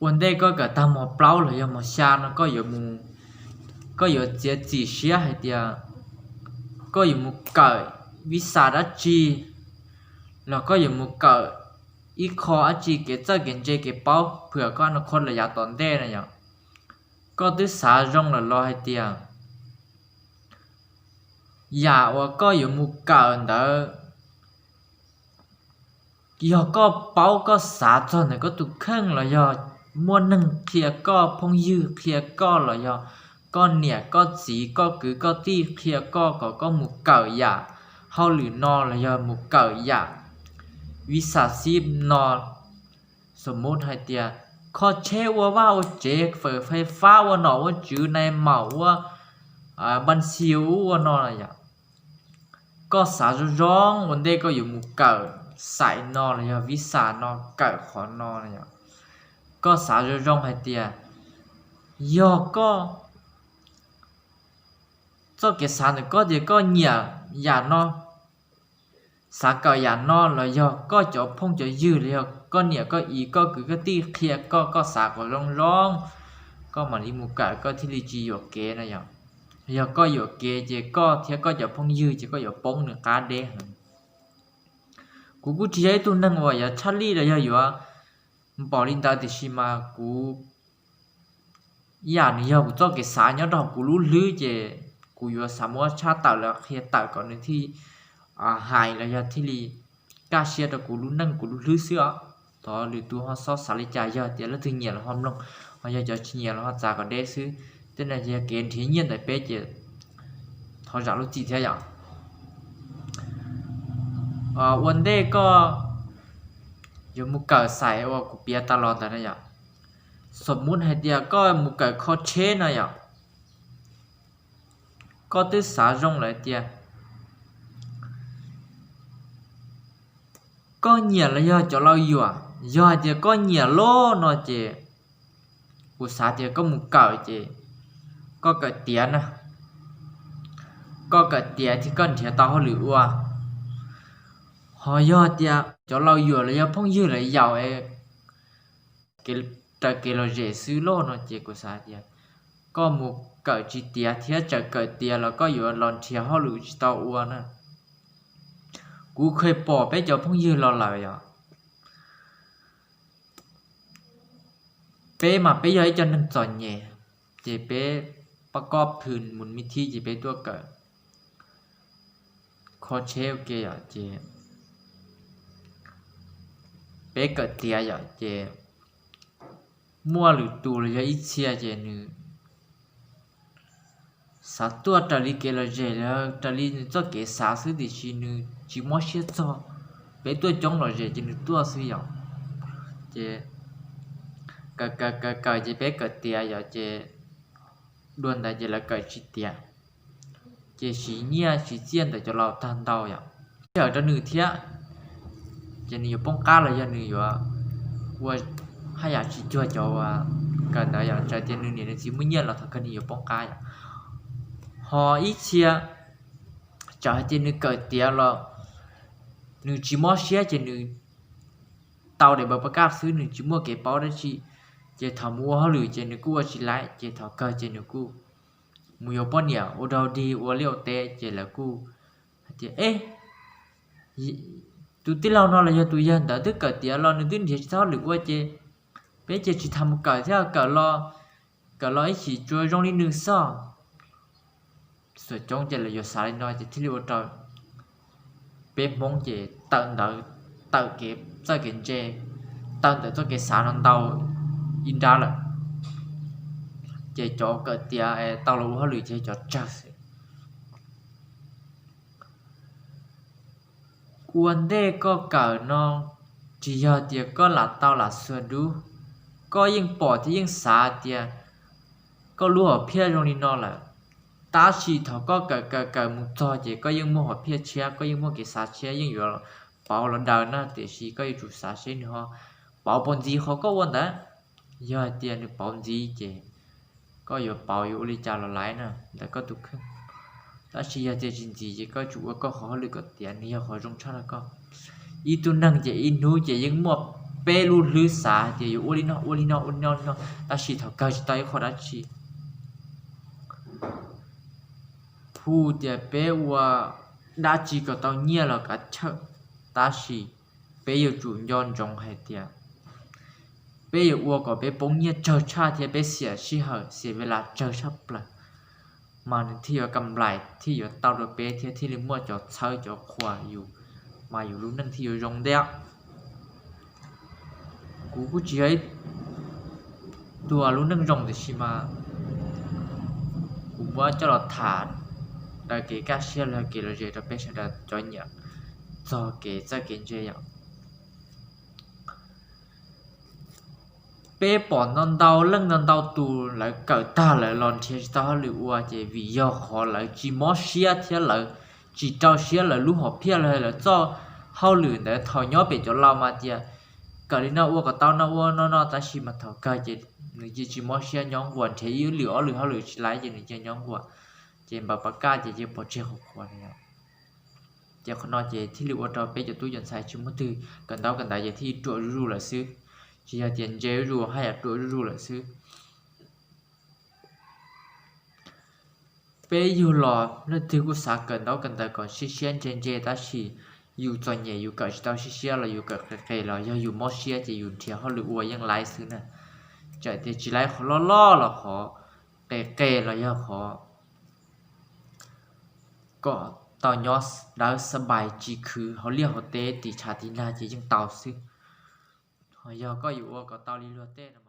Ua ntej koj kawm tag mos plaub los yog mos xya no koj yuav mus, koj yuav txiav txim siab hais tias koj yuav mus kawm visa dab tsi, los koj yuav mus kawm ib qho dab tsi kev txawj kev ntse kev paub phwam koj no kho los yav tom ntej na yom. Koj twb xav zoo lawm los hais tias yam uas koj yuav mus kawm ntawd, yog koj paub koj xav txog ntawm koj tus kheej los yog muaj neeg qhia koj, phooj ywg qhia koj los yog koj niam koj txiv koj kwv koj tij qhia koj kom koj mus kawm yam hauj lwm no los yog mus kawm yam visa xib no, xom mub hais tias kho tsheb ua vaj ua tsev, fawm fais fab, ua nom ua tswv, nai maum, ua npa xiu ua no yom. Koj xav zoo zoo ua ntej koj yuav mus kawm xaim no los yog visa no, kawm qhov no yom. Koj xav zoo zoo hais tias yog koj txoj kev xav ntawm koj tias koj nyiam yam no, xav kawm yam no los yog koj cov phooj cov ywg los yog koj niam koj txiv koj kwv koj tij qhia koj, koj xav kom zoo zoo, koj mam li mus kawm koj thiaj li tsis yuam kev no yom. Yog koj yuam kev ces koj thiab koj cov phooj ywg ces koj yuav poob nws qab deb heev. Kuv kuj tsis yog ib tug neeg uas yuav tshaj lij los yog yuav npaum li ntawd tiam sis mas kuv, ib yam nws yog kuv txoj kev xav nyob rau hauv kuv lub hlwb ces kuv yuav xav muab tshaj tawm los qhia tawm kom nws thiaj hais los yog thiaj li kaj siab rau kuv lub neej kuv lub hlwb xwb os. Thov lwm tus ho xob xav li cas, yog tias leej twg nyiam los ho mloog, ho yog cov tsis nyiam los ho txav kom deb xwb. Tej no yog kev nrhiav nyiaj ntawm peb ces thov zam lub txim thiab yom. Ua ntej koj yuav mus kawm xaim uas kuv piav tas los ntawd na yom, xom mub hais tias koj mus kawm kho tsheb no yom, koj twb xav zoo lawm tias koj nyiam los yog cov laus yuam, yog hais tias koj nyiam loj no ces kuv xav tias koj mus kawm ces koj kawm tiav na, koj kawm tiav thiab koj nrhiav tau hauj lwm ua. Ho yog tias cov laus yuam los yog phooj ywg lawv yaum es raws kev lom zem xwb loj no ces kuv xav tias koj mus kawm tsis tiav thiab txawm kawm tiav los koj yuav los nrhiav hauj lwm tsis tau ua na. Kuv kheev pom peb cov phooj ywg los lawm yom, peb mas peb yog ib co neeg txom nyem, ces peb pab kob phwm mus me thib ces peb tuaj kawm kho tsheb ua ke yom, ces peb kawm tiav yom, ces muaj lwm tus los yog ib txhia ces nws xav tuaj raws li kev lom zem los raws li nws txoj kev xav xwb tiam sis nws tsis mob siab txog. Peb tuaj coob lom zem ces nws tuaj xwb yom. Ces kawm kawm kawm kawm ces peb kawm tiav yom, ces dua ntawd ces lawv kawm tsis tiav, ces siv nyiaj siv txiaj ntawm cov laus tag ntau yom, sij hawm rau nws thiab. Ces nws yuav poob qab los yog nws yuav ua haj yam tsis cuag cov uas kawm ntawd yom, txawm tias nws niam nws txiv muaj nyiaj los thaum kawg nws yuav poob qab yom. Ho ib txhia txawm hais tias nws kawm tiav los nws tsis mob siab ces nws tau daim npav pab kaj xwb, nws tsis muaj kev paub dab tsi, ces thaum mus ua hauj lwm ces nws kuj ua tsis laib, ces thaum kawg ces nws kuj mus yuav poj niam ua dog dig ua liaj ua teb, ces lawv kuj hais tias, e, tus tij laug no los yog tus yawg ntawd twb kawm tiav los nws twb nrhiav tsis tau hauj lwm ua ces peb ces tsis tas mus kawm thiab, kawm los, kawm los ib chim tsuas zoo li nws xwb. Txhua coob ces lawv yuav xav li no ces thiaj li ua rau peb Hmoob ces tawm ntawd, tawm kev txawj kev ntse, tawm ntawm txoj kev xav no ntau ib nrab lawm. Ces cov kawm tiav tau los ua hauj lwm ces cov tsawg xwb. Ua ntej koj kawm no, tsis yog tias koj lam tau lam xua dub, koj yeej pom thiab yeej xav tias koj lub hom phiaj zoo li no lawm. Tab sis thaum koj kawm kawm kawm mus txog ces koj yeej muaj hom phiaj tshiab, koj yeej muaj kev xav tshiab, yeej yuav pauv los daws na, tiam sis koj yuav tsum xav seb nws ho pauv puas ntxiv qhov koj ua ntawd. Yog hais tias nws pauv ntxiv ces koj yuav pauv yuav ua li cas los laiv na ntawm koj tus kheej. Tab sis yog tias tsis ntxiv ces koj tsum ua koj qhov hauj lwm kom tiav, nws yog qhov zoo tshaj rau koj. Ib tug neeg ces ib hnub ces yeej muaj Peb lub hlwb xav tias yuav ua li no ua li no ua li no li no, tab sis thaum kawg tsis tau ib qho dab tsi. Phu tias peb ua dab tsi kom tau nyiaj los kav chawj, tab sis peb yuav tsum nco ntsoov hais tias peb yuav ua kom peb poob nyiaj tsawg tshaj thiab peb xiam sij hawm xiam ves las tsawg tshaj plaws, mas nws thiaj yuav kam nplais thiaj yuav tau rau peb thiab thiaj li muaj cov txhawb cov qhuas yus, mas yus lub neej thiaj yuav zoo ntej. Kuv kuj tsis yog ib tug lub neej zoo tiam sis mas kuv muab coj los tham daws kev kaj siab los yog kev lom zem rau peb sawv daws cov nyiam txog kev txawj kev ntse yom. Peb pom ntau ntau leej ntau ntau tus lawv kawm tag lawv los nrhiav tsis tau hauj lwm ua ces vim yog qhov lawv tsis mob siab thiab lawv tsis rau siab lawv lub hom phiaj los lawv txoj hauj lwm ntawd thaum nyob pem cov laus mas tias kawm li no ua kom tau no ua no no tab sis mas thaum kawg ces nws cia tsis mob siab nyob nquas nrhiav ib lwm ob lwm hauj lwm tsis laib ces nws cia nyob nquas, ces npaws pas kaj ces cia pov tseg qhuav qhuav no. Ces qhov no ces thiaj li ua rau peb cov tub cov ntxhais tsis muaj twg kawm ntaub kawm ntawv ces thiaj ruam zuj zus lawm xwb, tsis yog tias ntse zuj zus haj yam ruam zuj zus lawm xwb. Peb yug los leej twg kuj xav kawm ntaub kawm ntawv kom siab siab ntse ntse tab sis yus txom nyem yus kawm tsis tau siab siab los yus kawm qis qis los yog yus mob siab ces yus nrhiav hauj lwm ua yeej laib xwb na. Txawm tias tsis laib qhov loj loj los qhov qis qis los yog qhov kom tau nyob dawb xab pais tsis khwv hauv liaj hauv teb tiv tshav tiv nag ces yeej tau xwb. Ho yog koj yuav ua kom tau li luag tej no